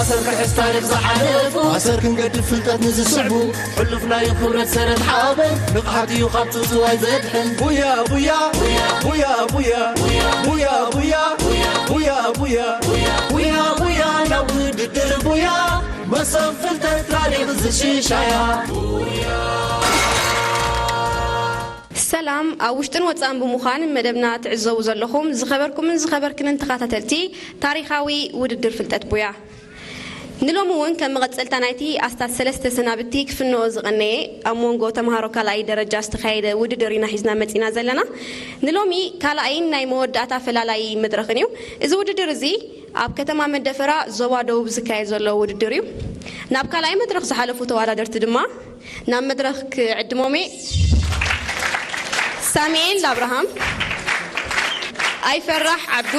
ኣሰር ክሕዝ ታሪኽ ዝሓለፉ፣ ኣሰር ክንገድፍ ፍልጠት ንዝስዕቡ፣ ሕሉፍ ናይ ክብረት ሰረት ሓበን፣ ንቕሓት እዩ ካብ ጽውጽዋይ ዘድሕን። ቡያ፣ ቡያ፣ ቡያ፣ ቡያ፣ ቡያ፣ ቡያ፣ ቡያ፣ ቡያ፣ ቡያ፣ ቡያ፣ ናብ ውድድር ቡያ፣ መሶብ ፍልጠት ታሪኽ ዝሽሻያ። ሰላም፣ ኣብ ውሽጥን ወጻእን ብምዃን መደብና ትዕዘቡ ዘለኹም ዝኸበርኩምን ዝኸበርክንን ተኸታተልቲ ታሪኻዊ ውድድር ፍልጠት ቡያ። ንሎሚ እውን ከም መቐጸልታ ናይቲ ኣስታት ሰለስተ ሰናብቲ ክፍንኦ ዝቐነየ ኣብ መንጎ ተምሃሮ ካልኣይ ደረጃ ዝተኻየደ ውድድር ኢና ሒዝና መጺና ዘለና። ንሎሚ ካልኣይን ናይ መወዳእታ ፈላላይ መድረኽን እዩ። እዚ ውድድር እዚ ኣብ ከተማ መንደፈራ ዞባ ደቡብ ዝካየድ ዘሎ ውድድር እዩ። ናብ ካልኣይ መድረኽ ዝሓለፉ ተወዳደርቲ ድማ ናብ መድረኽ ክዕድሞም እየ። ሳሙኤል ኣብርሃም፣ ኣይፈራሕ ዓብዱ፣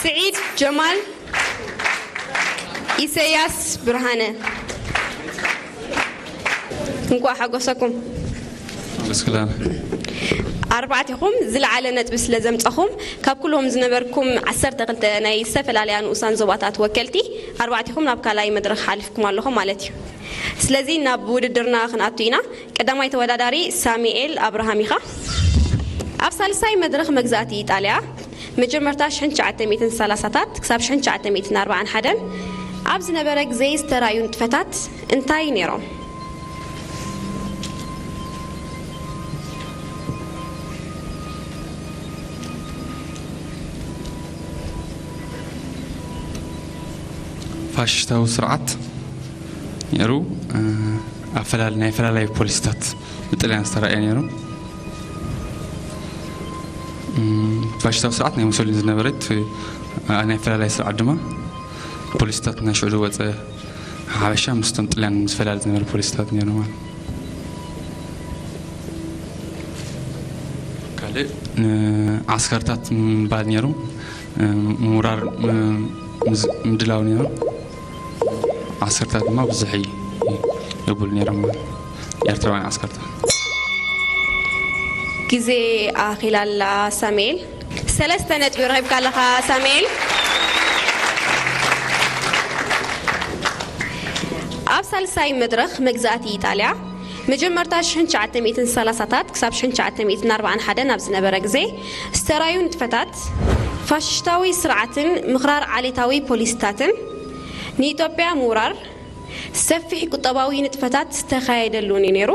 ስዒድ ጀማል፣ ኢሰያስ ብርሃነ። እንኳዕ ሓጎሰኩም። ኣመስግና። ኣርባዕቲኹም ዝለዓለ ነጥቢ ስለ ዘምጻኹም፣ ካብ ኩሎም ዝነበርኩም ዓሰርተ ክልተ ናይ ዝተፈላለያ ንኡሳን ዞባታት ወከልቲ፣ ኣርባዕቲኹም ናብ ካልኣይ መድረኽ ሓሊፍኩም ኣለኹም ማለት እዩ። ስለዚ ናብ ውድድርና ክንኣቱ ኢና። ቀዳማይ ተወዳዳሪ ሳሙኤል ኣብርሃም ኢኻ። ኣብ ሳልሳይ መድረኽ መግዛእቲ ኢጣልያ፣ መጀመርታ ሽሕን ትሽዓተ ሚእትን ሰላሳታት ክሳብ ሽሕን ትሽዓተ ሚእትን ኣርባዓን ሓደን ኣብ ዝነበረ ግዜ ዝተራእዩ ንጥፈታት እንታይ ነይሮም? ፋሽስታዊ ስርዓት ነይሩ። እ፣ ኣፈላል-፣ ናይ ፈላላይ ፖሊሲታት ብጥልያን ዝተራእየ ነይሩ። እም፣ ፋሽስታዊ ስርዓት ናይ ሙሶሊኒ ዝነበረት፣ እ፣ ናይ ፈላላይ ስርዓት ድማ ፖሊሲታት ናይ ሽዑ ዝወፀ ሓበሻ ምስቶም ጥልያን ዝፈላለ ዝነበረ ፖሊሲታት ነይሩ ማለት። ካልእ ንዓስከርታት ምባል ነይሩ፣ ምውራር፣ ም-፣ ምዝ-፣ ምድላው ነይሩ። ዓስከርታት ድማ ብዙሕ ይ-፣ የብሉ ነይሮም ማለት ኤርትራውያን ዓስከርታት። ግዜ ኣኺላ ኣላ ሳሙኤል። ሰለስተ ነጥቢ ረኺብካ ኣለኻ ሳሙኤል። ኣብ ሳልሳይ መድረኽ መግዛእቲ ኢጣልያ መጀመርታ ሽሕን ትሽዓተ ሚእትን ሰላሳታት ክሳብ ሽሕን ትሽዓተ ሚእትን ኣርባዓን ሓደን ኣብ ዝነበረ ግዜ ዝተራዩ ንጥፈታት ፋሽሽታዊ ስርዓትን ምኽራር ዓሌታዊ ፖሊሲታትን ንኢትዮጵያ ምውራር ሰፊሕ ቁጠባዊ ንጥፈታት ዝተኻየደሉን እዩ ነይሩ።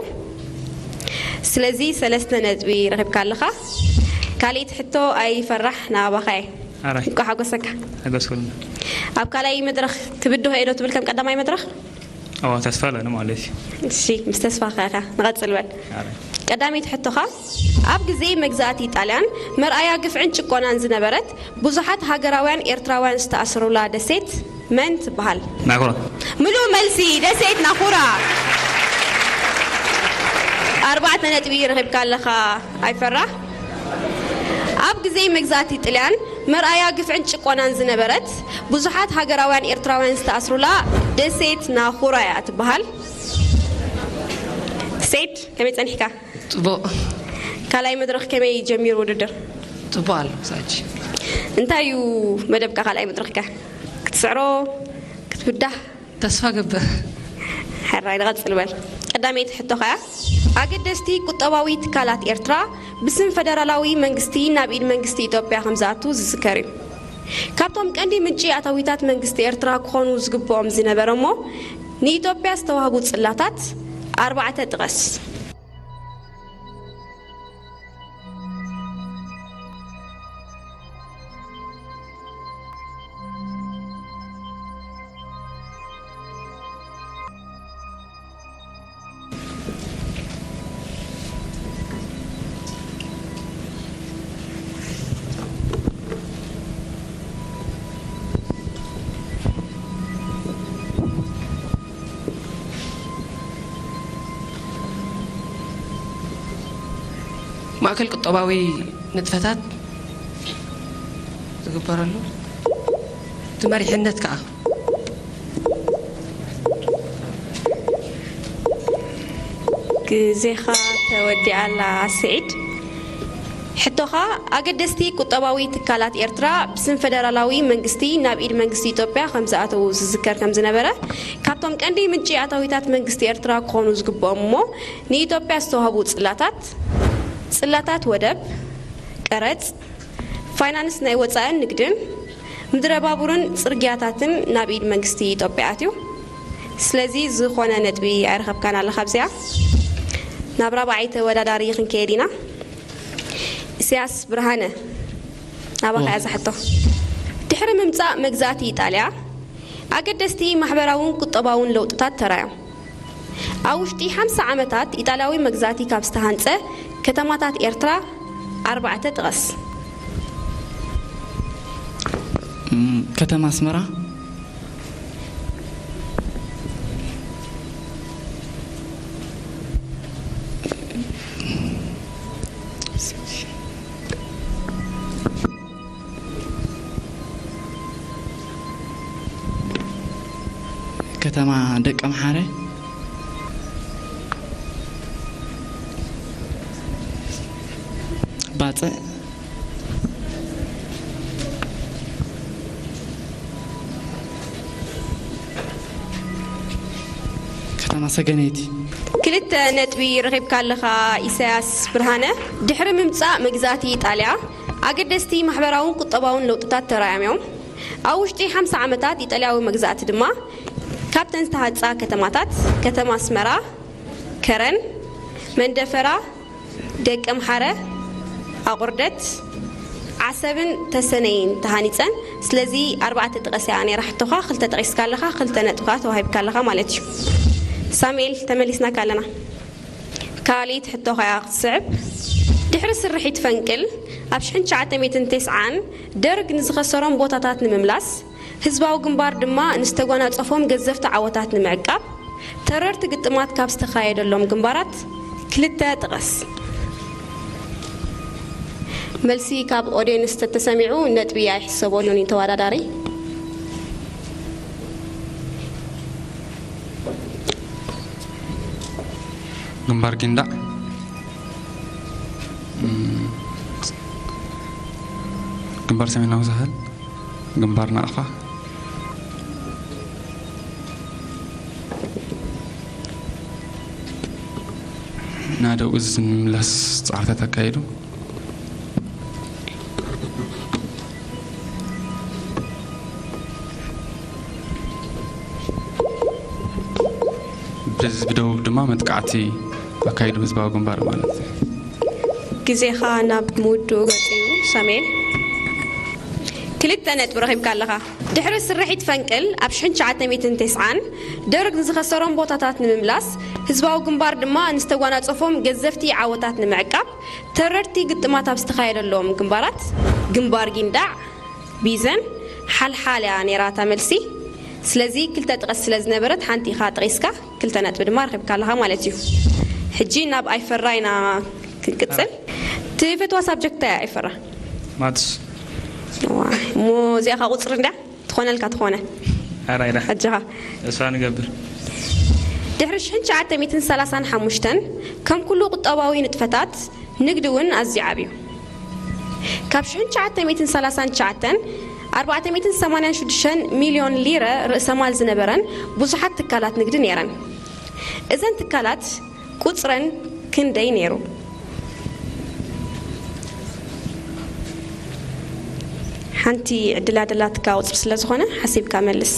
ስለዚ ሰለስተ ነጥቢ ረኺብካ ኣለኻ። ካልኣይቲ ሕቶ ኣይፈራሕ ናባኻ እየ። ኣራይ እንኳ ሓጎሰካ። ሓጎስኩልና። ኣብ ካልኣይ መድረኽ ክብድሆ እየ ዶ ትብል ከም ቀዳማይ መድረኽ? ኣዋ ተስፋ ኣለኒ ማለት እዩ። እሺ ምስ ተስፋ ኸኻ ንቐጽል በል። ኣራይ ቀዳመይቲ ሕቶኻ ኣብ ግዜ መግዛእቲ ጣልያን መርኣያ ግፍዕን ጭቆናን ዝነበረት ብዙሓት ሃገራውያን ኤርትራውያን ዝተኣስሩላ ደሴት መን ትበሃል? ናኩራ ምሉእ መልሲ ደሴት ናኹራ። ኣርባዕተ ነጥቢ ረኺብካ ኣለኻ ኣይፈራሕ። ኣብ ግዜ መግዛእቲ ጥልያን መርኣያ ግፍዕን ጭቆናን ዝነበረት ብዙሓት ሃገራውያን ኤርትራውያን ዝተኣስሩላ ደሴት ናኹራ እያ ትበሃል። ሴድ ከመይ ጸኒሕካ? ፅቡቕ ካልኣይ መድረኽ ከመይ ጀሚሩ ውድድር? ፅቡቕ ኣሎ ክሳብ ሕጂ እንታይ እዩ መደብካ ካልኣይ መድረኽካ? ክትስዕሮ ክትብዳህ? ተስፋ ገብር ሕራይ ንቐጽል በል። ቀዳመይቲ ሕቶኻ እያ። ኣገደስቲ ቁጠባዊ ትካላት ኤርትራ ብስም ፈደራላዊ መንግስቲ ናብ ኢድ መንግስቲ ኢትዮጵያ ከም ዝኣቱ ዝዝከር እዩ። ካብቶም ቀንዲ ምንጪ ኣታዊታት መንግስቲ ኤርትራ ክኾኑ ዝግብኦም ዝነበረ እሞ ንኢትዮጵያ ዝተዋህቡ ጽላታት ኣርባዕተ ጥቀስ። ማእከል ቁጠባዊ ንጥፈታት ዝግበረሉ እቲ መሪሕነት ከዓ ግዜኻ ተወዲኣላ ስዒድ። ሕቶኻ፣ ኣገደስቲ ቁጠባዊ ትካላት ኤርትራ ብስም ፈደራላዊ መንግስቲ ናብ ኢድ መንግስቲ ኢትዮጵያ ከም ዝኣተዉ ዝዝከር ከም ዝነበረ፣ ካብቶም ቀንዲ ምንጪ ኣታዊታት መንግስቲ ኤርትራ ክኾኑ ዝግብኦም እሞ ንኢትዮጵያ ዝተዋህቡ ጽላታት፣ ጽላታት ወደብ፣ ቀረጽ፣ ፋይናንስ ናይ ወጻእን ንግድን፣ ምድረ ባቡርን ጽርግያታትን ናብ ኢድ መንግስቲ ኢትዮጵያ ኣትዩ። ስለዚ ዝኾነ ነጥቢ ኣይረኸብካን ኣለኻ ኣብዚኣ። ናብ ራብዓይ ተወዳዳሪ ክንከይድ ኢና። ኢሳያስ ብርሃነ፣ ናባኻ እያ እዛ ሕቶ። ድሕሪ ምምጻእ መግዛእቲ ኢጣልያ፣ ኣገደስቲ ማሕበራውን ቁጠባውን ለውጥታት ተራእዮም። ኣብ ውሽጢ ሓምሳ ዓመታት ኢጣልያዊ መግዛእቲ ካብ ዝተሃንጸ ከተማታት ኤርትራ ኣርባዕተ ጥቐስ። እም፣ ከተማ ኣስመራ። ከተማ ደቀምሓረ። ባጽዕ። ከተማ ሰገነይቲ። ክልተ ነጥቢ ረኺብካ ኣለኻ ኢሳያስ ብርሃነ። ድሕሪ ምምጻእ መግዛእቲ ኢጣልያ ኣገደስቲ ማሕበራውን ቁጠባውን ለውጥታት ተራእዮም እዮም። ኣብ ውሽጢ ሓምሳ ዓመታት ኢጣልያዊ መግዛእቲ ድማ ካብተን ዝተሃንጻ ከተማታት ከተማ ኣስመራ፣ ከረን፣ መንደፈራ፣ ደቀምሓረ፣ ኣቑርደት፣ ዓሰብን ተሰነይን ተሃኒጸን። ስለዚ ኣርባዕተ ጥቐስ እያ ነይራ ሕቶኻ፣ ክልተ ጠቒስካ ኣለኻ፣ ክልተ ነጥቢ ከኣ ተዋሂብካ ኣለኻ ማለት እዩ። ሳሙኤል፣ ተመሊስናካ ኣለና። ካልኣይቲ ሕቶኻ እያ ክትስዕብ። ድሕሪ ስርሒት ፈንቅል ኣብ ሽሕን ትሽዓተ ሚእትን ተስዓን ደርግ ንዝኸሰሮም ቦታታት ንምምላስ፣ ህዝባዊ ግንባር ድማ ንዝተጓናጸፎም ገዘፍቲ ዓወታት ንምዕቃብ፣ ተረርቲ ግጥማት ካብ ዝተኻየደሎም ግንባራት ክልተ ጥቐስ። መልሲ ካብ ኦድየንስ ተተሰሚዑ ነጥቢ ኣይሕሰበሉን እዩ ተወዳዳሪ። ግንባር ጊንዳዕ፣ እም፣ ግንባር ሰሜናዊ ሳህል፣ ግንባር ናቕፋ፣ ናደው እዝ ንምምላስ ጻዕርታት ኣካይዱ። ብዝ-፣ ብደቡብ ድማ መጥቃዕቲ ኣካይዱ ህዝባዊ ግንባር ማለት እዩ። ግዜኻ ናብ ምውድኡ ገጹ እዩ ሳሙኤል። ክልተ ነጥቢ ረኺብካ ኣለኻ። ድሕሪ ስርሒት ፈንቅል ኣብ ሽሕን ትሽዓተ ሚእትን ተስዓን ደርግ ንዝኸሰሮም ቦታታት ንምምላስ፣ ህዝባዊ ግንባር ድማ ንዝተጓናጸፎም ገዘፍቲ ዓወታት ንምዕቃብ፣ ተረርቲ ግጥማት ኣብ ዝተኻየደሎም ግንባራት፣ ግንባር ጊንዳዕ፣ ቢዘን፣ ሓልሓል እያ ነይራ እታ መልሲ። ስለዚ ክልተ ጥቐስ ስለ ዝነበረት ሓንቲ ኢኻ ጠቒስካ፣ ክልተ ነጥቢ ድማ ረኺብካ ኣለኻ ማለት እዩ። ሕጂ ናብ ኣይፈራ ኢና ክንቅጽል። ትፈትዋ ሳብጀክት እንታይ እያ ኣይፈራ? ማትስ። ዋይ፣ እሞ እዚኣ ኸኣ ቁጽሪ እንድያ ትኾነልካ ትኾነ። ኣራይዳ። ኣጆኻ። ተስፋ ንገብር። ድሕሪ ሽሕን ትሽዓተ ሚእትን ሰላሳን ሓሙሽተን ከም ኩሉ ቁጠባዊ ንጥፈታት ንግዲ እውን ኣዝዩ ዓብዩ። ካብ ሽሕን ትሽዓተ ሚእትን ሰላሳን ትሽዓተን ኣርባዕተ ሚእትን ሰማንያን ሽዱሽተን ሚልዮን ሊረ ርእሰማል ዝነበረን ብዙሓት ትካላት ንግዲ ነይረን። እዘን ትካላት ቁጽረን ክንደይ ነይሩ? ሓንቲ ዕድል ኣደላትካ ቁጽሪ ስለ ዝኾነ ሓሲብካ መልስ።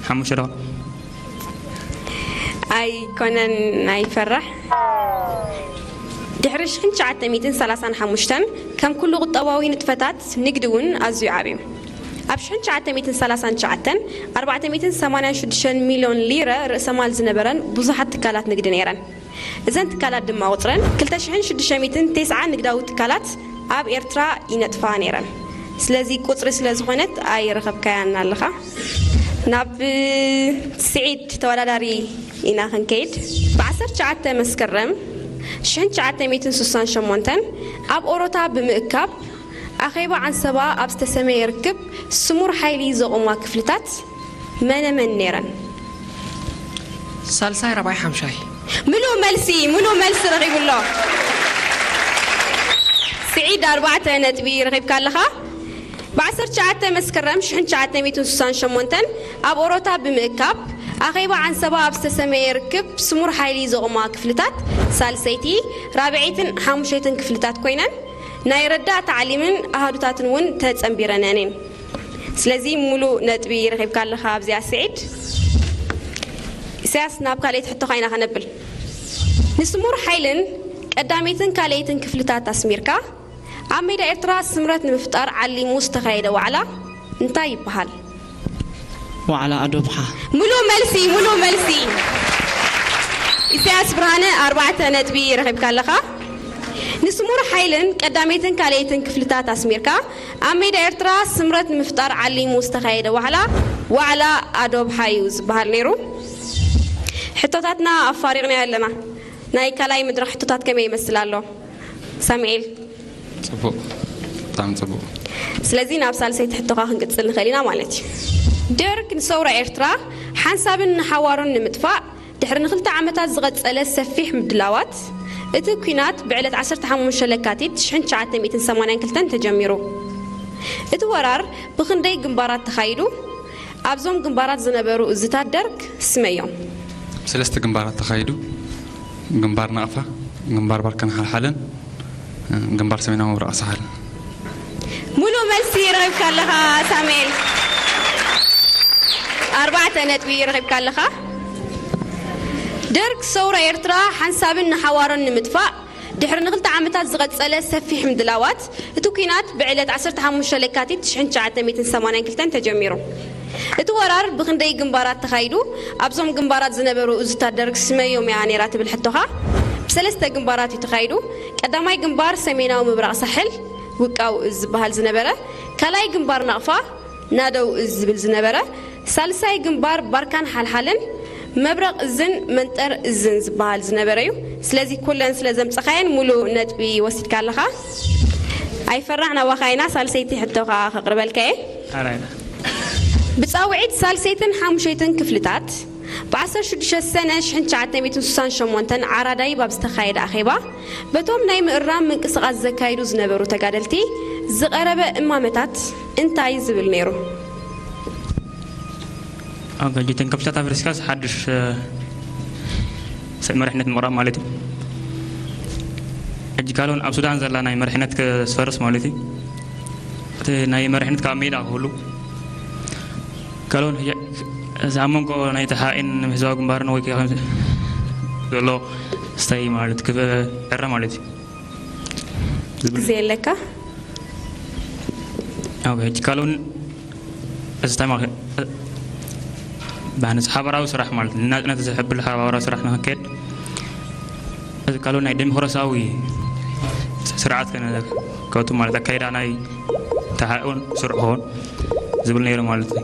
ሓሙሽተ ዶ? ኣይኮነን ኣይፈራሕ። ድሕሪ ሽሕን ትሽዓተ ሚእትን ሰላሳን ሓሙሽተን ከም ኩሉ ቁጠባዊ ንጥፈታት ንግዲ እውን ኣዝዩ ዓብዩ። ኣብ ሽሕን ትሽዓተ ሚእትን ሰላሳን ትሽዓተን ኣርባዕተ ሚእትን ሰማንያን ሽዱሽተን ሚልዮን ሊረ ርእሰማል ዝነበረን ብዙሓት ትካላት ንግዲ ነይረን። እዘን ትካላት ድማ ቁፅረን ክልተ ሽሕን ሽዱሽተ ሚእትን ተስዓ ንግዳዊ ትካላት ኣብ ኤርትራ ይነጥፋ ነይረን። ስለዚ ቁፅሪ ስለ ዝኾነት ኣይረኸብካያን ኣለኻ። ናብ ስዒድ ተወዳዳሪ ኢና ክንከይድ። ብ19 መስከረም ሽሕን ትሽዓተ ሚእትን ስሳን ሸሞንተን ኣብ ኦሮታ ብምእካብ ኣኼባ ዓንሰባ ኣብ ዝተሰመየ ርክብ ስሙር ሓይሊ ዘቑማ ክፍልታት መነ መን ነይረን? ሳልሳይ፣ ራብዓይ፣ ሓምሻይ። ምሉእ መልሲ፣ ምሉእ መልሲ ረኺቡ ኣሎ። ስዒድ፣ ኣርባዕተ ነጥቢ ረኺብካ ኣለኻ። ብ19 መስከረም ሽሕን ትሽዓተ ሚእትን ስሳን ሸሞንተን ኣብ ኦሮታ ብምእካብ ኣኼባ ዓንሰባ ኣብ ዝተሰመየ ርክብ ስሙር ሓይሊ ዘቑማ ክፍልታት ሳልሰይቲ፣ ራብዐይትን ሓሙሸይትን ክፍልታት ኮይነን ናይ ረዳእ ታዕሊምን ኣሃዱታትን እውን ተጸንቢረነን እየን። ስለዚ ሙሉእ ነጥቢ ረኺብካ ኣለኻ ኣብዚኣ ስዒድ። ኢሳያስ፣ ናብ ካልኣይቲ ሕቶኻ ኢና ከነብል። ንስሙር ሓይልን ቀዳመይትን ካልኣይትን ክፍልታት ኣስሚርካ ኣብ ሜዳ ኤርትራ ስምረት ንምፍጣር ዓሊሙ ዝተኻየደ ዋዕላ እንታይ ይበሃል? ዋዕላ ኣዶብሓ። ሙሉእ መልሲ፣ ሙሉእ መልሲ። ኢሳያስ ብርሃነ፣ ኣርባዕተ ነጥቢ ረኺብካ ኣለኻ። ንስሙር ሓይልን ቀዳመይትን ካልኣይትን ክፍልታት ኣስሚርካ ኣብ ሜዳ ኤርትራ ስምረት ንምፍጣር ዓሊሙ ዝተኻየደ ዋዕላ ዋዕላ ኣዶብሓ እዩ ዝበሃል ነይሩ። ሕቶታትና ኣፋሪቕናዮ ኣለና። ናይ ካልኣይ መድረኽ ሕቶታት ከመይ ይመስል ኣሎ? ሳሙኤል። ጽቡቕ፣ ብጣዕሚ ጽቡቕ። ስለዚ ናብ ሳልሰይቲ ሕቶኻ ክንቅጽል ንኽእል ኢና ማለት እዩ። ደርግ ንሰውራ ኤርትራ ሓንሳብን ንሓዋሩን ንምጥፋእ ድሕሪ ንክልተ ዓመታት ዝቐጸለ ሰፊሕ ምድላዋት፣ እቲ ኲናት ብዕለት ዓሰርተ ሓሙሽተ ለካቲት ሽሕን ትሽዓተ ሚእትን ሰማንያን ክልተን ተጀሚሩ። እቲ ወራር ብኽንደይ ግንባራት ተኻይዱ? ኣብዞም ግንባራት ዝነበሩ እዝታት ደርግ ስመዮም። ሰለስተ ግንባራት ተኻይዱ። ግንባር ናቕፋ፣ ግንባር ባርካን ሓልሓለን፣ ግንባር ሰሜናዊ ምብራቕ ሳሕል። ሙሉእ መልሲ ረኺብካ ኣለኻ ሳሙኤል። ኣርባዕተ ነጥቢ ረኺብካ ኣለኻ። ደርግ ሰውራ ኤርትራ ሓንሳብን ንሓዋሮን ንምጥፋእ ድሕሪ ንክልተ ዓመታት ዝቐጸለ ሰፊሕ ምድላዋት፣ እቲ ኲናት ብዕለት ዓሰርተ ሓሙሽተ ለካቲት ሽሕን ትሽዓተ ሚእትን ሰማንያን ክልተን ተጀሚሩ። እቲ ወራር ብኽንደይ ግንባራት ተኻይዱ? ኣብዞም ግንባራት ዝነበሩ እዙታት ደርግ ስመዮም እያ ነይራ ትብል ሕቶኻ። ብሰለስተ ግንባራት እዩ ተኻይዱ። ቀዳማይ ግንባር ሰሜናዊ ምብራቕ ሳሕል ውቃው እዝ ዝበሃል ዝነበረ፣ ካልኣይ ግንባር ናቕፋ ናደው እዝ ዝብል ዝነበረ፣ ሳልሳይ ግንባር ባርካን ሓልሓልን መብረቕ እዝን መንጠር እዝን ዝበሃል ዝነበረ እዩ። ስለዚ ኩለን ስለ ዘምጸኻየን ሙሉእ ነጥቢ ወሲድካ ኣለኻ። ኣይፈራሕ ናባኻ ኢና፣ ሳልሰይቲ ሕቶኻ ከቕርበልካ እየ። ኣራይና። ብጻውዒት ሳልሰይትን ሓሙሸይትን ክፍልታት ብ16 ሰነ ሽሕን ትሽዓተ ሚእትን ስሳን ሸሞንተን ዓራዳይብ ኣብ ዝተኻየደ ኣኼባ በቶም ናይ ምእራም ምንቅስቓስ ዘካይዱ ዝነበሩ ተጋደልቲ ዝቐረበ እማመታት እንታይ ዝብል ነይሩ? ኣብ ሕጂ ተንከፍታት ኣፍሪስካስ ሓድሽ እ፣ ስዕ መሪሕነት ምቕራብ ማለት እዩ። ሕጂ ካልኦን ኣብ ሱዳን ዘላ ናይ መሪሕነት ክስፈርስ ማለት እዩ። እቲ ናይ መሪሕነት ካብ ሜዳ ክህሉ ካልኦን ሕጂ እዚ ኣብ መንጎ ናይ ተሓኤን ህዝባዊ ግንባርን ወይ ከ-፣ ዘሎ ስታይ ማለት ክፍዕረ ማለት እዩ። ግዜ የለካ። ኣብ ሕጂ ካልኦን እዚ ታይማ ብሓንስ ሓበራዊ ስራሕ ማለት ንናጽነት ዝሕብል ሓበራዊ ስራሕ ንክከድ እዚ ካልኦን ናይ ዴሞክራሲያዊ ስርዓት ከነ-፣ ከቱ ማለት ኣካይዳ ናይ ተሓኤን ስርሑ ክኸውን ዝብል ነይሩ ማለት እዩ።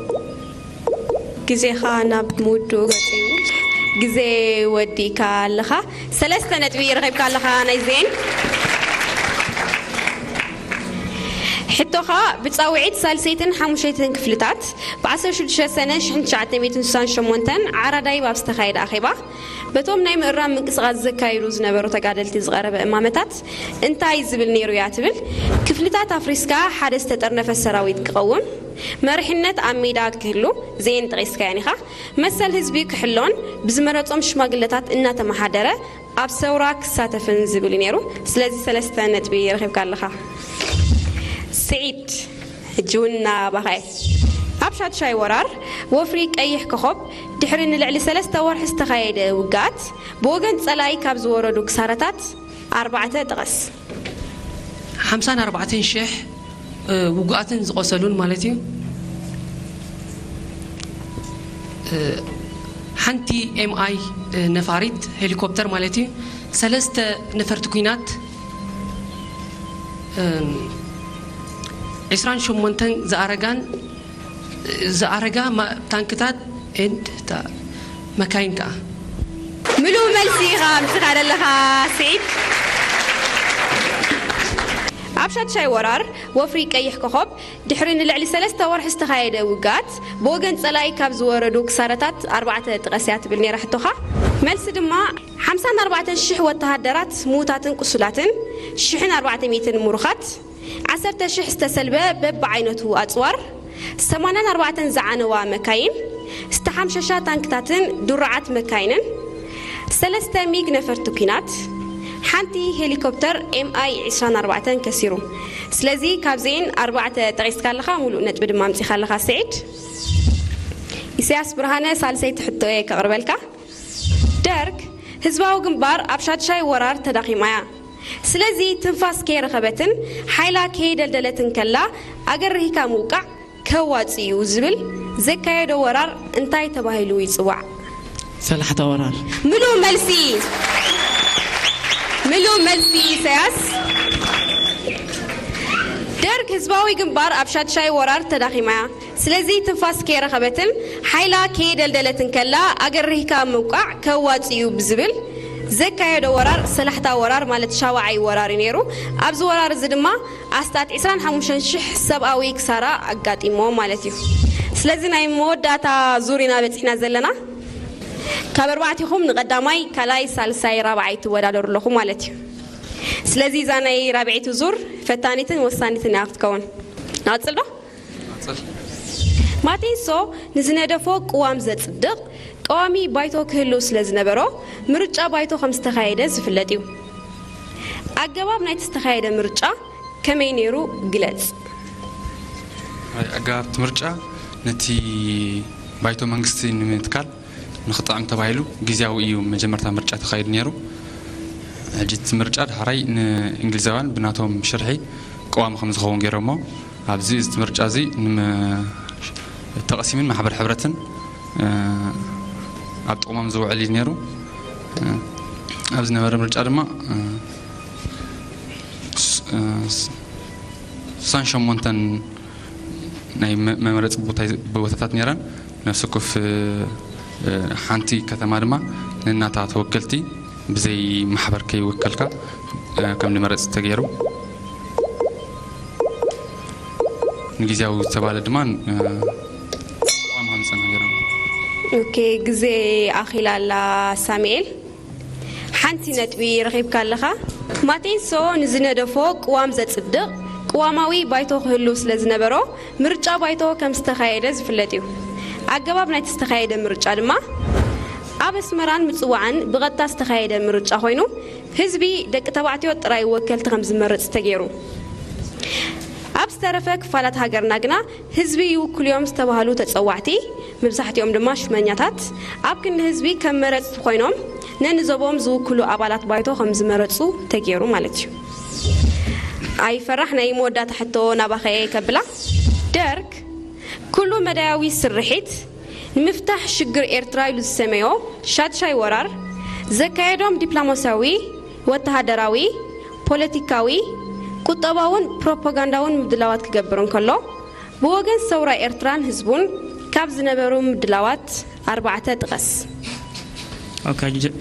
ግዜኻ ናብ ምውድኡ ገጽ እዩ። ግዜ ወዲእካ ኣለኻ። ሰለስተ ነጥቢ ረኺብካ ኣለኻ ናይ ዜን። ሕቶኻ ብጻውዒት ሳልሰይትን ሓሙሸይትን ክፍልታት ብ16 ሰነ ሽሕን ትሽዓተ ሚእትን ስሳን ሸሞንተን ዓራዳይብ ኣብ ዝተኻየደ ኣኼባ በቶም ናይ ምእራም ምንቅስቓስ ዘካይዱ ዝነበሩ ተጋደልቲ ዝቐረበ እማመታት እንታይ ዝብል ነይሩ እያ ትብል። ክፍልታት ኣፍሪስካ ሓደ ዝተጠርነፈ ሰራዊት ክቐውም፣ መሪሕነት ኣብ ሜዳ ክህሉ፣ ዜን ጠቒስካየን ኢኻ፣ መሰል ህዝቢ ክሕሎን ብዝመረጾም ሽማግለታት እናተመሓደረ ኣብ ሰውራ ክሳተፍን ዝብል እዩ ነይሩ። ስለዚ ሰለስተ ነጥቢ ረኺብካ ኣለኻ። ስዒድ፣ ሕጂ እውን ናባኻ እየ። ኣብ ሻድሻይ ወራር ወፍሪ ቀይሕ ኮኾብ ድሕሪ ንልዕሊ ሰለስተ ወርሒ ዝተኻየደ ውግኣት ብወገን ጸላኢ ካብ ዝወረዱ ክሳራታት ኣርባዕተ ጥቐስ። ሓምሳን ኣርባዕተን ሽሕ እ፣ ውጉኣትን ዝቖሰሉን ማለት እዩ። እ፣ ሓንቲ ኤምኣይ፣ እ፣ ነፋሪት ሄሊኮፕተር ማለት እዩ። ሰለስተ ነፈርቲ ኲናት፣ እ፣ ዕስራን ሸሞንተን ዝኣረጋን ዝኣረጋ ማ- ታንክታት ኤንድ ታ- መካይን ከኣ። ምሉእ መልሲ ኢኻ ኣምጺኻ ዘለኻ ስዒድ። ኣብ ሻድሻይ ወራር ወፍሪ ቀይሕ ኮኾብ ድሕሪ ንልዕሊ ሰለስተ ወርሒ ዝተኻየደ ውግኣት ብወገን ጸላኢ ካብ ዝወረዱ ክሳረታት ኣርባዕተ ጥቀስ እያ ትብል ነይራ ሕቶኻ። መልሲ ድማ ሓምሳን ኣርባዕተን ሽሕ ወተሃደራት ምዉታትን ቁሱላትን፣ ሽሕን ኣርባዕተ ሚእትን ምሩኻት፣ ዓሰርተ ሽሕ ዝተሰልበ በብዓይነቱ ኣጽዋር፣ ሰማንያን ኣርባዕተን ዝዓነዋ መካይን፣ ዝተሓምሸሻ ታንክታትን ድሩዓት መካይንን፣ ሰለስተ ሚግ ነፈርቲ ኲናት፣ ሓንቲ ሄሊኮፕተር ኤምኣይ ዕስራን ኣርባዕተን ከሲሩ። ስለዚ ካብዚኤን ኣርባዕተ ጠቒስካ ኣለኻ፣ ሙሉእ ነጥቢ ድማ ኣምጺኻ ኣለኻ ስዒድ። ኢሳያስ ብርሃነ፣ ሳልሰይቲ ሕቶ እየ ከቕርበልካ። ደርግ ህዝባዊ ግንባር ኣብ ሻድሻይ ወራር ተዳኺማ እያ። ስለዚ ትንፋስ ከይረኸበትን ሓይላ ከይደልደለትን ከላ ኣገርሂካ ምውቃዕ ከዋፂ እዩ ዝብል ዘካየዶ ወራር እንታይ ተባሂሉ ይፅዋዕ? ሰላሕታ ወራር። ምሉእ መልሲ ምሉእ መልሲ ኢሳያስ። ደርግ ህዝባዊ ግንባር ኣብ ሻድሻይ ወራር ተዳኺማ እያ። ስለዚ ትንፋስ ከይረኸበትን ሓይላ ከየደልደለትን ከላ ኣገርሂካ ምውቃዕ ከዋፂ እዩ ብዝብል ዘካየዶ ወራር ሰላሕታ ወራር ማለት ሻውዓይ ወራር እዩ ነይሩ። ኣብዚ ወራር እዚ ድማ ኣስታት ዕስራን ሓሙሽተን ሽሕ ሰብኣዊ ክሳራ ኣጋጢሞ ማለት እዩ። ስለዚ ናይ መወዳእታ ዙር ኢና በፂሕና ዘለና። ካብ ኣርባዕቲኹም ንቐዳማይ፣ ካልኣይ፣ ሳልሳይ፣ ራብዓይ ትወዳደሩ ኣለኹ ማለት እዩ። ስለዚ እዛ ናይ ራብዒቱ ዙር ፈታኒትን ወሳኒትን እያ ክትከውን። ንቐፅል ዶ? ማቴንሶ ንዝነደፎ ቅዋም ዘጽድቕ ቀዋሚ ባይቶ ክህሉ ስለ ዝነበሮ ምርጫ ባይቶ ከም ዝተኻየደ ዝፍለጥ እዩ። ኣገባብ ናይቲ ዝተኻየደ ምርጫ ከመይ ነይሩ ግለጽ። ኣገባብ እቲ ምርጫ ነቲ ባይቶ መንግስቲ ንምትካል ንኽጥዕም ተባሂሉ ግዝያዊ እዩ መጀመርታ ምርጫ ተኻይዱ ነይሩ። ሕጂ እቲ ምርጫ ዳሕራይ ንእንግሊዛውያን ብናቶም ሽርሒ ቅዋም ከም ዝኸውን ገይሮሞ ኣብዚ እዚ ምርጫ እዚ ንመ- ተቕሲምን ማሕበር ሕብረትን ኣብ ጥቕሞም ዝውዕል እዩ ነይሩ። ኣብ ዝነበረ ምርጫ ድማ ስሳን ሸሞንተን ናይ መ- መመረፂ ቦታ- ቦታታት ነይረን። ነፍሲ ወከፍ ሓንቲ ከተማ ድማ ነናታ ተወከልቲ ብዘይ ማሕበር ከይወከልካ ከም ዝመረፅ ተገይሩ። ንግዜያዊ ዝተባለ ድማ ቅዋም ከም ዝፀንሕ ገይሮም። ኦኬ፣ ግዜ ኣኺላ ኣላ ሳሙኤል። ሓንቲ ነጥቢ ረኺብካ ኣለኻ። ማቴንሶ ንዝነደፎ ቅዋም ዘጽድቕ ቅዋማዊ ባይቶ ክህሉ ስለ ዝነበሮ ምርጫ ባይቶ ከም ዝተኻየደ ዝፍለጥ እዩ። ኣገባብ ናይቲ ዝተኻየደ ምርጫ ድማ ኣብ ኣስመራን ምጽዋዕን ብቐጥታ ዝተኻየደ ምርጫ ኮይኑ ህዝቢ ደቂ ተባዕትዮ ጥራይ ወከልቲ ከም ዝመርጽ ተገይሩ። ኣብ ዝተረፈ ክፋላት ሃገርና ግና ህዝቢ ይውክሉ እዮም ዝተባህሉ ተጸዋዕቲ፣ መብዛሕትኦም ድማ ሹመኛታት፣ ኣብ ክንዲ ህዝቢ ከም መረጽቲ ኮይኖም ነንዞቦም ዝውክሉ ኣባላት ባይቶ ከም ዝመረጹ ተገይሩ ማለት እዩ። ኣይፈራሕ ናይ መወዳእታ ሕቶ ናባኸ ከብላ። ደርግ ኩሉ መዳያዊ ስርሒት ንምፍታሕ ሽግር ኤርትራ ኢሉ ዝሰመዮ ሻድሻይ ወራር ዘካየዶም ዲፕሎማስያዊ፣ ወተሃደራዊ፣ ፖለቲካዊ፣ ቁጠባውን ፕሮፓጋንዳውን ምድላዋት ክገብር እንከሎ ብወገን ሰውራ ኤርትራን ህዝቡን ካብ ዝነበሩ ምድላዋት ኣርባዕተ ጥቀስ። ኦኬ፣ ጅ-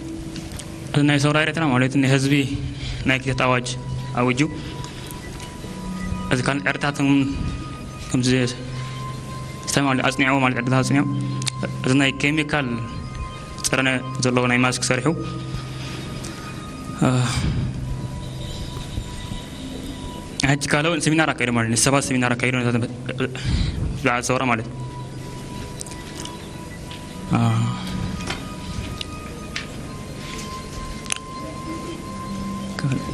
ናይ ሰውራ ኤርትራ ማለት ናይ ህዝቢ ናይ ክተት ኣዋጅ ኣውጁ። እዚ ካል ዕርታት እውን ከምዚ ዝተማሉ ኣጽኒዕዎ ማለት ዕርታት ኣጽኒዑ። እዚ ናይ ኬሚካል ጸረ ነ- ዘለዎ ናይ ማስክ ሰሪሑ። እ፣ ሕጂ ካልእ እውን ሰሚናር ኣካይዱ ማለት ንሰባት ሰሚናር ኣካይዱ ነታ- ብዛዕባ ሰውራ ማለት እ፣ ካልእ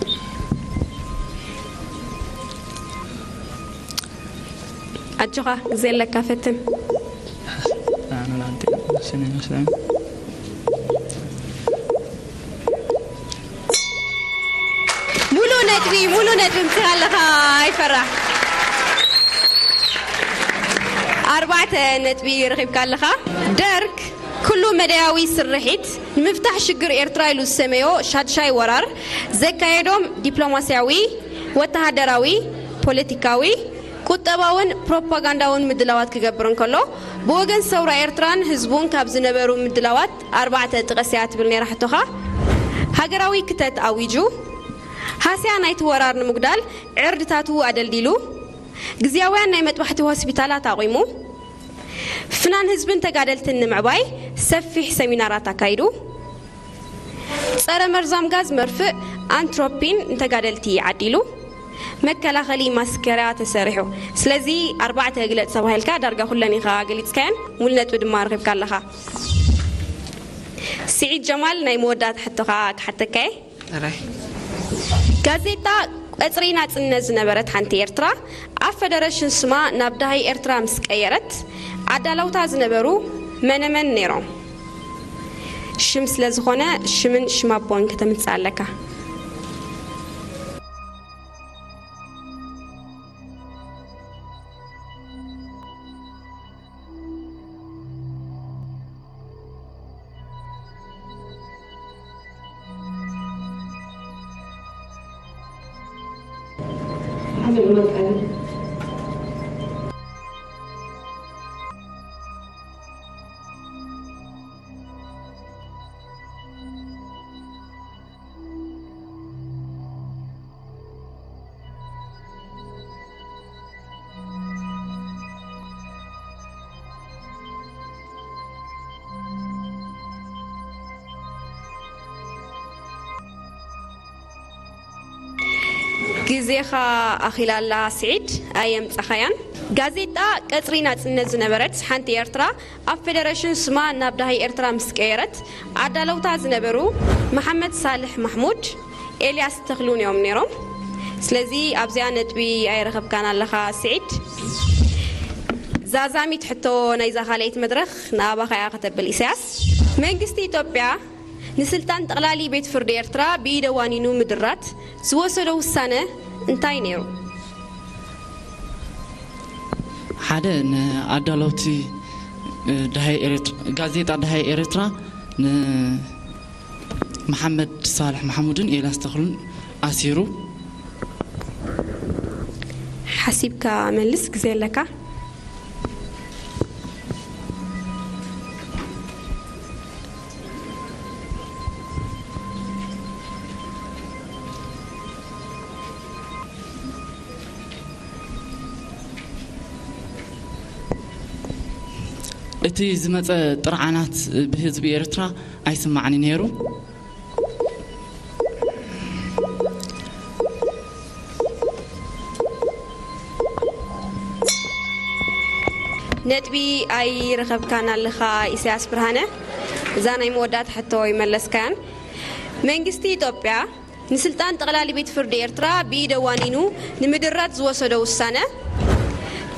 ኣጆኻ ግዜ ኣለካ ፈትን። ኣነ ላንተ ስነ መስለኝ ሙሉ ነጥቢ ሙሉ ነጥቢ ምትኻ ኣለኻ። ኣይፈራሕ። ኣርባዕተ ነጥቢ ረኺብካ ኣለኻ። ደርግ ኩሉ መዳያዊ ስርሒት ንምፍታሕ ሽግር ኤርትራ ኢሉ ዝሰመዮ ሻድሻይ ወራር ዘካየዶም ዲፕሎማስያዊ፣ ወተሃደራዊ፣ ፖለቲካዊ፣ ቁጠባውን ፕሮፓጋንዳውን ምድላዋት ክገብር እንከሎ፣ ብወገን ሰውራ ኤርትራን ህዝቡን ካብ ዝነበሩ ምድላዋት ኣርባዕተ ጥቀስ እያ ትብል ነይራ ሕቶኻ። ሃገራዊ ክተት ኣዊጁ፣ ሃስያ ናይቲ ወራር ንምጉዳል ዕርድታቱ ኣደልዲሉ፣ ግዝያውያን ናይ መጥባሕቲ ሆስፒታላት ኣቑሙ፣ ፍናን ህዝብን ተጋደልትን ንምዕባይ ሰፊሕ ሰሚናራት ኣካይዱ፣ ጸረ መርዛም ጋዝ መርፍእ ኣንትሮፒን ንተጋደልቲ ዓዲሉ፣ መከላኸሊ ማስከራ ተሰሪሑ። ስለዚ ኣርባዕተ ግለጽ ተባሂልካ ዳርጋ ኩለን ኢኻ ገሊጽካየን፣ ሙሉ ነጥቢ ድማ ረኺብካ ኣለኻ። ስዒድ ጀማል፣ ናይ መወዳእታ ሕቶኻ ክሓተካየ። ጥራይ። ጋዜጣ ቀጽሪ ናጽነት ዝነበረት ሓንቲ ኤርትራ ኣብ ፈደረሽን ስማ ናብ ዳሃይ ኤርትራ ምስ ቀየረት ኣዳለውታ ዝነበሩ መነመን ነይሮም? ሽም ስለ ዝኾነ ሽምን ሽም ኣቦን ከተምጽእ ኣለካ። ግዜኻ ኣኺላ ኣላ ስዒድ፣ ኣየምጻኻያን። ጋዜጣ ቀጽሪ ናጽነት ዝነበረት ሓንቲ ኤርትራ ኣብ ፈደረሽን ስማ ናብ ዳሃይ ኤርትራ ምስ ቀየረት ኣዳለውታ ዝነበሩ መሓመድ ሳልሕ ማሕሙድ፣ ኤልያስ ተኽሉን እዮም ነይሮም። ስለዚ ኣብዚኣ ነጥቢ ኣይረኸብካን ኣለኻ ስዒድ። ዛዛሚት ሕቶ ናይዛ ካልኣይቲ መድረኽ ንኣባኻ እያ ከተብል ኢሳያስ። መንግስቲ ኢትዮጵያ ንስልጣን ጠቕላሊ ቤት ፍርዲ ኤርትራ ብኢደ ዋኒኑ ምድራት ዝወሰዶ ውሳነ እንታይ ነይሩ? ሓደ ንኣዳለውቲ እ፣ ደሃይ ኤርት- ጋዜጣ ደሃይ ኤርትራ ንመሓመድ ሳልሕ ማሕሙድን ኤልያስ ተኽሉን ኣሲሩ። ሓሲብካ መልስ፣ ግዜ ኣለካ። እቲ ዝመጸ ጥርዓናት ብህዝቢ ኤርትራ ኣይስማዕን ነይሩ። ነጥቢ ኣይረኸብካን ኣለኻ ኢሳያስ ብርሃነ። እዛ ናይ መወዳእታ ሕቶ ይመለስካያን። መንግስቲ ኢትዮጵያ ንስልጣን ጠቕላሊ ቤት ፍርዲ ኤርትራ ብኢደ ዋኒኑ ንምድራት ዝወሰዶ ውሳነ፣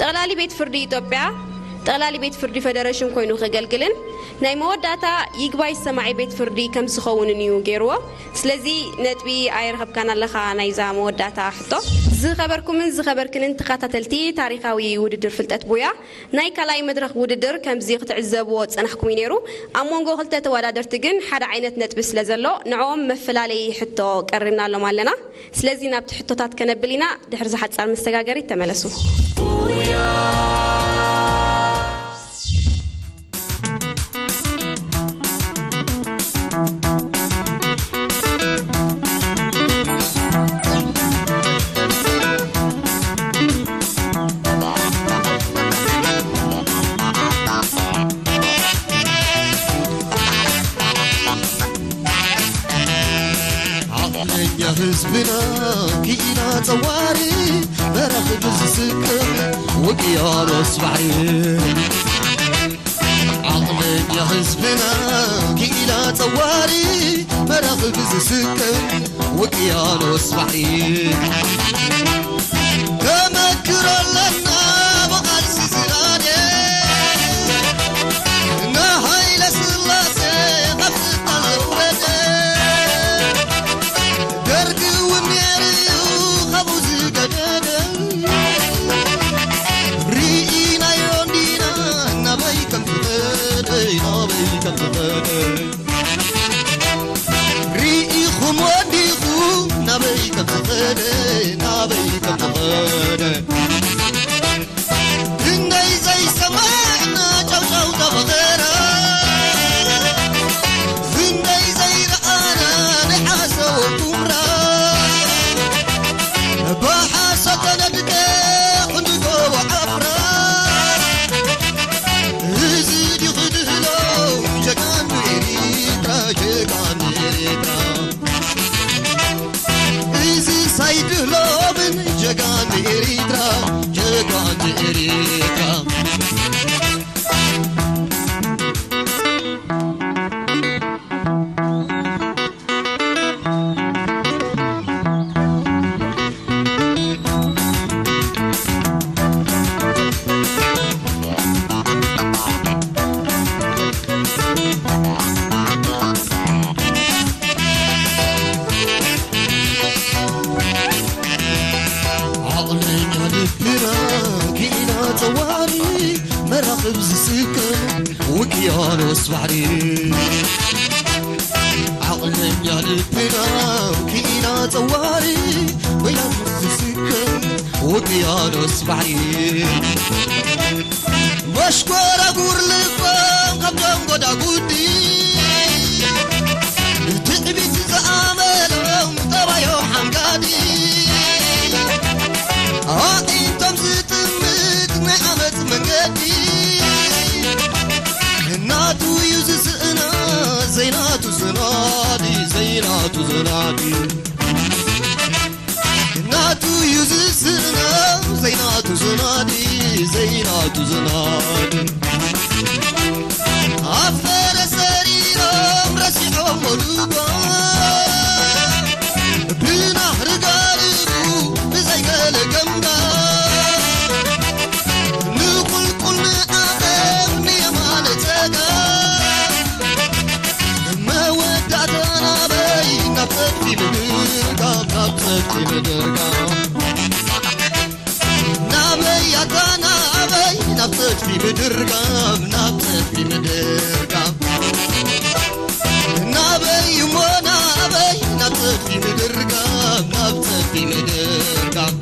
ጠቕላሊ ቤት ፍርዲ ኢትዮጵያ ጠቕላሊ ቤት ፍርዲ ፈደረሽን ኮይኑ ከገልግልን ናይ መወዳእታ ይግባይ ሰማዒ ቤት ፍርዲ ከም ዝኸውንን እዩ ገይርዎ። ስለዚ ነጥቢ ኣይረኸብካን ኣለኻ ናይዛ መወዳእታ ሕቶ። ዝኸበርኩምን ዝኸበርክንን ተኸታተልቲ ታሪኻዊ ውድድር ፍልጠት ቡያ፣ ናይ ካልኣይ መድረኽ ውድድር ከምዚ ክትዕዘብዎ ዝጸናሕኩም እዩ ነይሩ። ኣብ መንጎ ክልተ ተወዳደርቲ ግን ሓደ ዓይነት ነጥቢ ስለ ዘሎ፣ ንዕኦም መፈላለዪ ሕቶ ቀሪብናሎም ኣለና። ስለዚ ናብቲ ሕቶታት ከነብል ኢና፣ ድሕሪ ዝሓጻር መሰጋገሪት ተመለሱ። ዓቕለኛ ህዝብና ክኢላ ጸዋሪ መራኽብ ዝስከም ውቅያኖስ ባሕሪ። ዓቕለኛ ህዝብና ክኢላ ጸዋሪ መራኽብ ዝስከም ውቅያኖስ ባሕሪ። ተመክሮ ኣለና ብቓልሲ ዝራደ ንሃይለ ስላሴ ካብ ስልጣን ዘውረደ ደርጊ እውን ነይሩ እዩ ካብኡ ዝገደደ ርኢናዮ እንዲና ናበይ ከም ዝኸደ ናበይ ከም ዝኸደ ርኢኹም ወዲኹ ናበይ ከም ዝኸደ ናበይ ብእሪካ ዓቕለኛ ልብና ኪኢላ ጸዋሪ መራኽብ ዝስከም ውቅያኖስ ባሕሪ። ዓቕለኛ ልብና ኪኢላ ጸዋሪ መራኽብ ዝስከም ውቅያኖስ ባሕሪ። መሽኮራጉር ልቦም ከም ደንጎዳጉዲ ትዕቢት ዝኣመሎም ጠባዮም ሓንጋዲ ኣዒንቶም ዝጥምት ናይ ዓመፅ መንገዲ ናቱ እዩ ዝስእና ዘይናቱ ዝናዲ ዘይናቱ ዝናዲ ናቱ እዩ ዝስእና ዘይናቱ ዝናዲ ዘይናቱ ዝናዲ ኣፈረ ሰሪሮም ረሲዖም ወሉዶ ብናህሪ ጋልቡ ብዘይገለ ገምዳ ንቁልቁል ንኣኸር ንየማነ ጸጋ መወዳእታ ናበይ ናብ ጸድፊ ምድር ካብ ናብ ጸድፊ ምድር ካብ ናበይ ኣታ ናበይ ናብ ጸድፊ ምድር ካብ ናብ ጸድፊ ምድር ካብ ናበይ እሞ ናበይ ናብ ጸድፊ ምድር ካብ ናብ ጸድፊ ምድር ካብ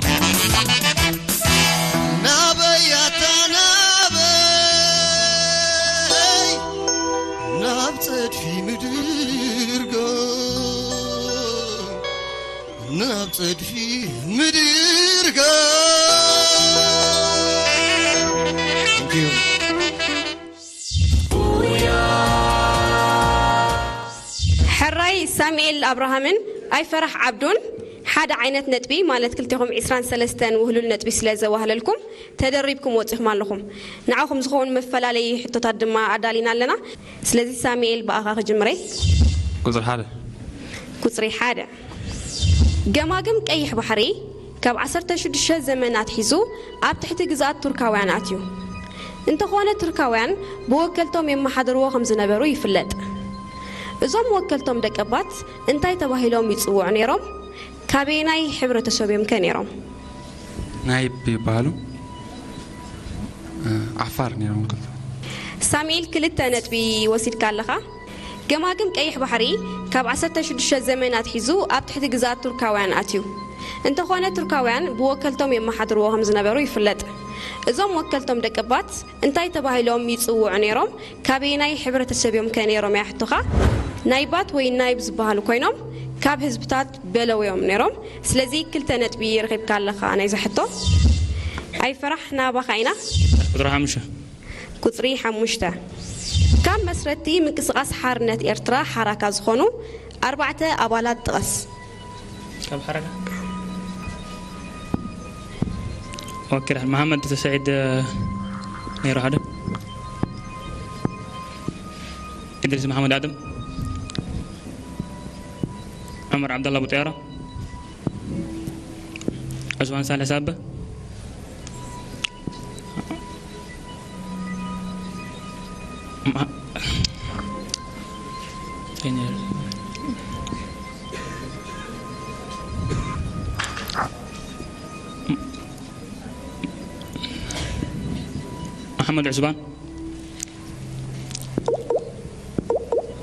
ናበይ ኣታ ናበይ ናብ ጸድፊ ምድር ካብ ናብ ጸድፊ ምድር ካብ ሕራይ ሳሙኤል ኣብርሃምን ኣይፈራሕ ዓብዱን ሓደ ዓይነት ነጥቢ ማለት ክልቴኹም ዕስራን ሰለስተን ውህሉል ነጥቢ ስለ ዘዋህለልኩም ተደሪብኩም ወጺኹም ኣለኹም። ንዓኹም ዝኸውን መፈላለዪ ሕቶታት ድማ ኣዳሊና ኣለና። ስለዚ ሳሙኤል ብኣኻ ክጅምረይ። ቁፅሪ ሓደ ቁፅሪ ሓደ ገማግም ቀይሕ ባሕሪ ካብ ዓሰርተ ሽዱሽተ ዘመን ኣትሒዙ ኣብ ትሕቲ ግዝኣት ቱርካውያን ኣትዩ። እንተኾነ ቱርካውያን ብወከልቶም የመሓድርዎ ከም ዝነበሩ ይፍለጥ። እዞም ወከልቶም ደቀባት እንታይ ተባሂሎም ይጽውዑ ነይሮም? ካበየናይ ሕብረተሰብ እዮም ከ ነይሮም? ናይብ ይበሃሉ። ዓፋር ነይሮም ክልተ። ሳሙኤል ክልተ ነጥቢ ወሲድካ ኣለኻ። ገማግም ቀይሕ ባሕሪ ካብ ዓሰርተ ሽዱሽተ ዘመን ኣትሒዙ ኣብ ትሕቲ ግዝኣት ቱርካውያን ኣትዩ። እንተኾነ ቱርካውያን ብወከልቶም የመሓድርዎ ከም ዝነበሩ ይፍለጥ። እዞም ወከልቶም ደቀባት እንታይ ተባሂሎም ይጽውዑ ነይሮም? ካበየናይ ሕብረተሰብ እዮም ከ ነይሮም እያ ሕቶኻ? ናይባት ወይ ናይብ ዝበሃሉ ኮይኖም ካብ ህዝብታት በለው እዮም ነይሮም። ስለዚ ክልተ ነጥቢ ረኺብካ ኣለኻ ናይዛ ሕቶ። ኣይፈራሕ ናባኻ ኢና። ቁፅሪ ሓሙሽተ ቁፅሪ ሓሙሽተ ካብ መስረትቲ ምንቅስቓስ ሓርነት ኤርትራ ሓራካ ዝኾኑ ኣርባዕተ ኣባላት ጥቐስ። ካብ ሓረጋ ወኪል መሓመድ ሰዒድ ነይሩ ሓደ ኢድሪስ መሓመድ ኣደም ዑመር ዓብደላ ቡጥያራ ዑስማን ሳልሕ ሳበ መሓመድ ዑስማን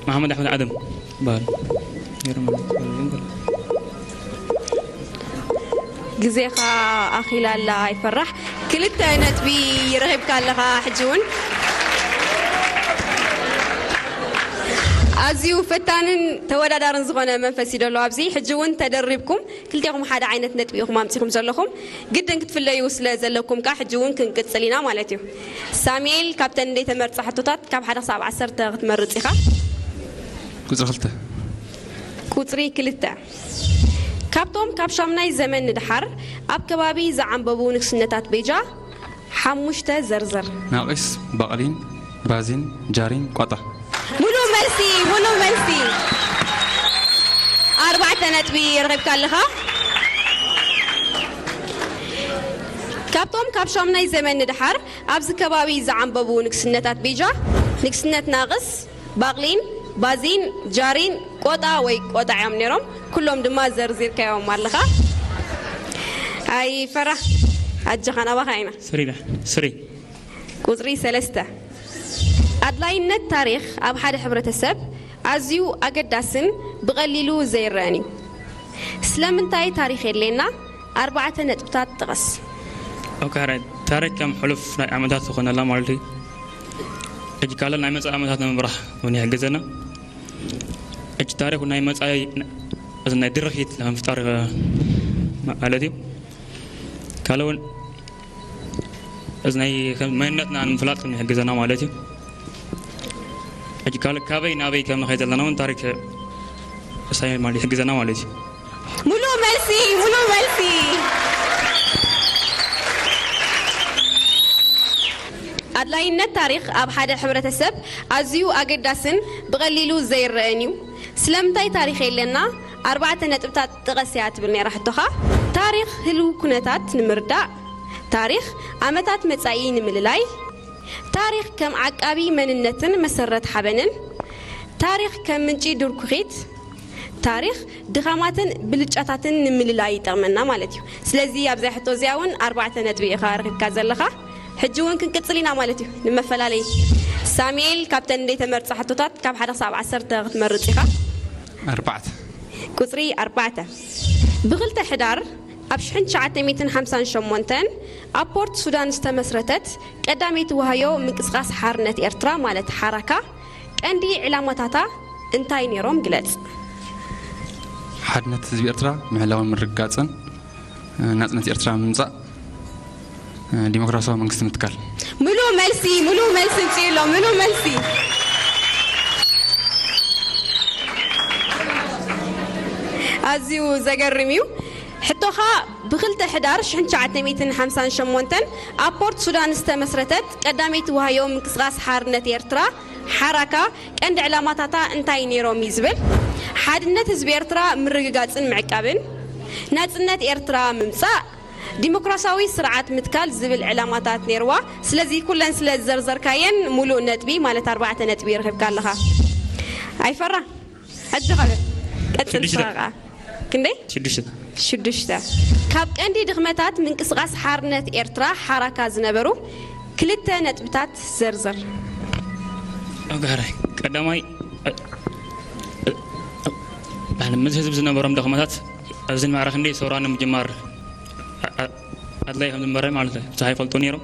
መሓመድ ኣሕመድ ዓደም በሃል ግዜኻ ኣኺላ ኣላ ኣይፈራሕ ክልተ ነጥቢ ረኺብካ ኣለኻ ሕጂ እውን ኣዝዩ ፈታንን ተወዳዳርን ዝኾነ መንፈስ እዩ ደሎ ኣብዚ ሕጂ እውን ተደሪብኩም ክልቴኹም ሓደ ዓይነት ነጥቢ ኢኹም ኣምፂኹም ዘለኹም ግድን ክትፍለዩ ስለ ዘለኩም ከዓ ሕጂ እውን ክንቅፅል ኢና ማለት እዩ ሳሙኤል ካብተን እንደተመርፃ ሕቶታት ካብ ሓደ ክሳብ ዓሰርተ ክትመርፅ ኢኻ ቁፅሪ ክልተ ቁፅሪ ክልተ ካብቶም ካብ ሻምናይ ዘመን ንድሓር ኣብ ከባቢ ዝዓንበቡ ንግስነታት ቤጃ ሓሙሽተ ዘርዝር። ናቒስ፣ ባቕሊን፣ ባዚን፣ ጃሪን፣ ቆጣ። ሙሉ መልሲ፣ ሙሉ መልሲ። ኣርባዕተ ነጥቢ ረኺብካ ኣለኻ። ካብቶም ካብ ሻምናይ ዘመን ንድሓር ኣብዚ ከባቢ ዝዓንበቡ ንግስነታት ቤጃ፣ ንግስነት ናቕስ፣ ባቕሊን፣ ባዚን፣ ጃሪን፣ ቆጣ ወይ ቆጣ እዮም ነይሮም። ኩሎም ድማ ዘርዚርካዮም ኣለኻ። ኣይፈራ፣ ኣጆኻ ናባኻ ኢና። ስሪ ኢለ፣ ስሪ። ቁጽሪ ሰለስተ። ኣድላይነት ታሪኽ ኣብ ሓደ ሕብረተሰብ ኣዝዩ ኣገዳስን ብቐሊሉ ዘይረኣን እዩ። ስለምንታይ ታሪኽ የድልየና? ኣርባዕተ ነጥብታት ጥቐስ። ኦኬ፣ ሕራይ። ታሪኽ ከም ሕሉፍ ናይ ዓመታት ዝኾነላ ማለት እዩ። ሕጂ ካልእ ናይ መጻኢ ዓመታት ንምምራሕ እውን ይሕግዘና። ሕጂ ታሪኽ ናይ መጻኢ፣ እዚ ናይ ድርኺት ንምፍጣር ማለት እዩ። ካልእ እውን እዚ ናይ ከም መንነትና ንምፍላጥ ከም ይሕግዘና ማለት እዩ። ሕጂ ካልእ ካበይ ናበይ ከም ንኸይድ ዘለና እውን ታሪክ እሳይ ማለት ይሕግዘና ማለት እዩ። ሙሉ መልሲ፣ ሙሉ መልሲ። ኣድላይነት ታሪኽ ኣብ ሓደ ሕብረተሰብ ኣዝዩ ኣገዳስን ብቐሊሉ ዘይረኣን እዩ። ስለምንታይ ታሪኽ የለና? ኣርባዕተ ነጥብታት ጥቐስ እያ ትብል ነይራ ሕቶኻ። ታሪኽ ህልው ኩነታት ንምርዳእ፣ ታሪኽ ኣመታት መጻኢ ንምልላይ፣ ታሪኽ ከም ዓቃቢ መንነትን መሰረት ሓበንን፣ ታሪኽ ከም ምንጪ ድርኩኺት፣ ታሪኽ ድኻማትን ብልጫታትን ንምልላይ ይጠቕመና ማለት እዩ። ስለዚ ኣብዛ ሕቶ እዚኣ እውን ኣርባዕተ ነጥቢ ኢኻ ረኺብካ ዘለኻ። ሕጂ እውን ክንቅጽል ኢና ማለት እዩ። ንመፈላለይ ሳሙኤል፣ ካብተን እንደይተመርጻ ሕቶታት ካብ ሓደ ክሳብ ዓሰርተ ክትመርጽ ኢኻ። ኣርባዕተ። ቁጽሪ ኣርባዕተ። ብኽልተ ሕዳር ኣብ ሽሕን ትሽዓተ ሚእትን ሓምሳን ሸሞንተን ኣብ ፖርት ሱዳን ዝተመስረተት ቀዳመይቲ ዋህዮ ምንቅስቓስ ሓርነት ኤርትራ ማለት ሓራካ ቀንዲ ዕላማታታ እንታይ ነይሮም? ግለጽ። ሓድነት ህዝቢ ኤርትራ ምሕላውን ምርግጋጽን፣ ናጽነት ኤርትራ ምምጻእ፣ ዲሞክራሲያዊ መንግስቲ ምትካል። ሙሉ መልሲ፣ ሙሉ መልሲ ምጽእሎ፣ ሙሉ መልሲ። ኣዝዩ ዘገርም እዩ። ሕቶኻ ብኽልተ ሕዳር ሽሕን ትሽዓተ ሚእትን ሓምሳን ሸሞንተን ኣብ ፖርት ሱዳን ዝተመስረተት ቀዳመይቲ ዋህዮ ምንቅስቓስ ሓርነት ኤርትራ ሓራካ ቀንዲ ዕላማታታ እንታይ ነይሮም እዩ ዝብል፣ ሓድነት ህዝቢ ኤርትራ ምርግጋጽን ምዕቃብን፣ ናጽነት ኤርትራ ምምጻእ፣ ዲሞክራሲያዊ ስርዓት ምትካል ዝብል ዕላማታት ነይርዋ። ስለዚ ኩለን ስለ ዝዘርዘርካየን ሙሉእ ነጥቢ ማለት ኣርባዕተ ነጥቢ ረኺብካ ኣለኻ። ኣይፈራ፣ ሕጂ ኸ ቀጽል። ሽዱሽተ። ሰረቓ ክንደይ? ሽዱሽተ። ሽዱሽተ። ካብ ቀንዲ ድኽመታት ምንቅስቓስ ሓርነት ኤርትራ ሓራካ ዝነበሩ ክልተ ነጥብታት ዘርዝር። ኣጋራይ ቀዳማይ፣ ምስ ህዝቢ ዝነበሮም ድኽመታት ኣብዚ ንማዕረ ክንደይ ሰውራ ንምጅማር ኣድላይ ከም ዝነበረ ማለት እዩ። ብዙሕ ኣይፈልጡ ነይሮም።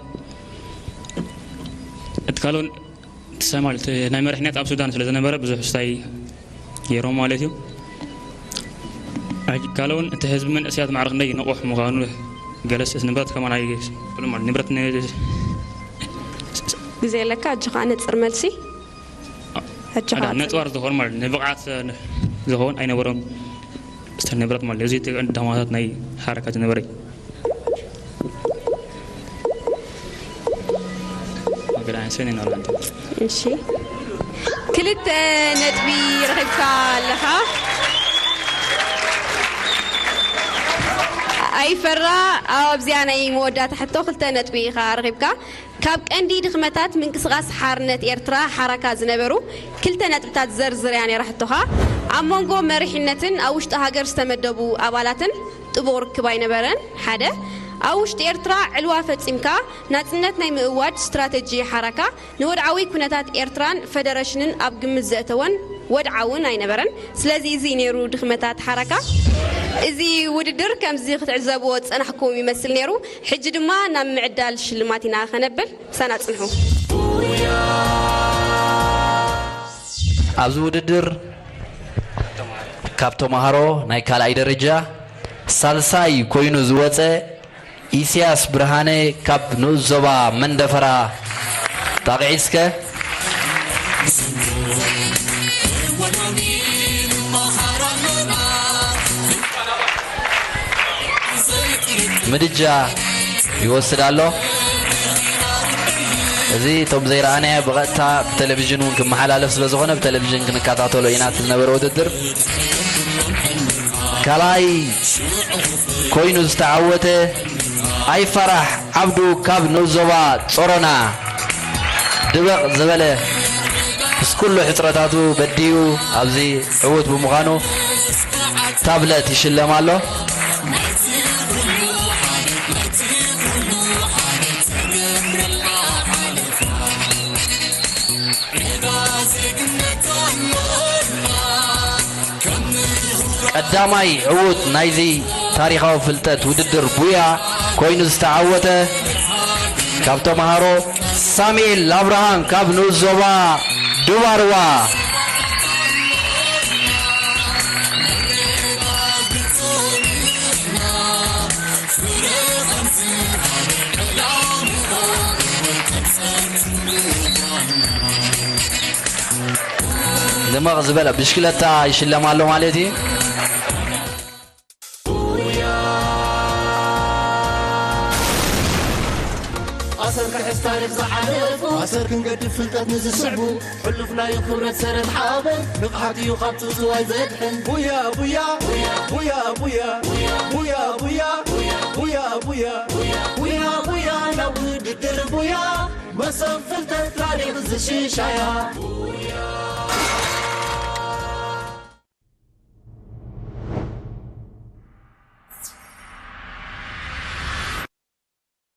እቲ ካልኦን እቲ ሰማል እቲ ናይ መሪሕነት ኣብ ሱዳን ስለ ዝነበረ ብዙሕ ስታይ ገይሮም ማለት እዩ። ሕጂ ካልኦን እቲ ህዝቢ መንእሰያት ማዕረ ክንደይ ንቑሕ ምዃኑ ገለስ እቲ ንብረት ከማን ኣይብሉን ማለት ንብረት ን- ግዜ ኣለካ፣ ሕጂ ኸዓ ነጽር መልሲ። ሕጂ ኸዓ ነጽዋር ዝኾን ማለት ንብቕዓት ዝኾን ኣይነበሮም። ስተ ንብረት ማለት እዚ እቲ ቀዳማታት ናይ ሓረካ ዝነበረ እዩ። መገዳ ኣንሰን ይኖራል። እሺ፣ ክልተ ነጥቢ ረኺብካ ኣለኻ። ኣይፈራ፣ ኣብዚኣ ናይ መወዳእታ ሕቶ ክልተ ነጥቢ ኢኻ ረኺብካ። ካብ ቀንዲ ድኽመታት ምንቅስቓስ ሓርነት ኤርትራ ሓራካ ዝነበሩ ክልተ ነጥብታት ዘርዝር እያ ነይራ ሕቶኻ። ኣብ መንጎ መሪሕነትን ኣብ ውሽጢ ሃገር ዝተመደቡ ኣባላትን ጥቡቕ ርክብ ኣይነበረን። ሓደ፣ ኣብ ውሽጢ ኤርትራ ዕልዋ ፈጺምካ ናጽነት ናይ ምእዋጅ ስትራተጂ ሓራካ ንወድዓዊ ኩነታት ኤርትራን ፈደረሽንን ኣብ ግምት ዘእተወን ወድዓውን ኣይነበረን። ስለዚ እዚ ነይሩ ድኽመታት ሓራካ። እዚ ውድድር ከምዚ ክትዕዘብዎ ዝጸናሕኩም ይመስል ነይሩ። ሕጂ ድማ ናብ ምዕዳል ሽልማት ኢና ከነብል። ምሳና ጽንሑ። ኣብዚ ውድድር ካብ ተምሃሮ ናይ ካልኣይ ደረጃ ሳልሳይ ኮይኑ ዝወፀ ኢስያስ ብርሃነ ካብ ንኡስ ዞባ መንደፈራ ጣቕዒ እስከ። ምድጃ ይወስድ ኣሎ። እዚ እቶም ዘይረኣናዮ ብቐጥታ ብቴሌቪዥን እውን ክመሓላለፍ ስለ ዝኾነ ብቴሌቪዥን ክንከታተሎ ኢና። እቲ ዝነበረ ውድድር ካልኣይ ኮይኑ ዝተዓወተ ኣይፈራሕ ዓብዱ ካብ ንኡስ ዞባ ጾሮና ድበቕ ዝበለ ምስ ኩሉ ሕጽረታቱ በዲኡ ኣብዚ ዕዉት ብምዃኑ ታብለት ይሽለም ኣሎ። ቀዳማይ ዕዉት ናይዚ ታሪኻዊ ፍልጠት ውድድር ቡያ ኮይኑ ዝተዓወተ ካብ ተምሃሮ ሳሙኤል ኣብርሃም ካብ ንኡስ ዞባ ዱባርዋ። ድምቕ ዝበለ ብሽክለታ ይሽለም ኣሎ ማለት እዩ። ኣሰር ክሕዝ ታሪኽ ዝዓረፉ ኣሰር ክንገድፍ ፍልጠት ንዝስዕቡ ሕሉፍ ናዩ ክብረት ሰረት ሓበን ንቕሓት እዩ ካብ ትውትዋይ ዘድሕን ቡያ ቡያ ቡያ ቡያ ቡያ ቡያ ቡያ ቡያ ቡያ ቡያ ናብ ውድድር ቡያ መሰብ ፍልጠት ታሪኽ ዝሽሻያ ቡያ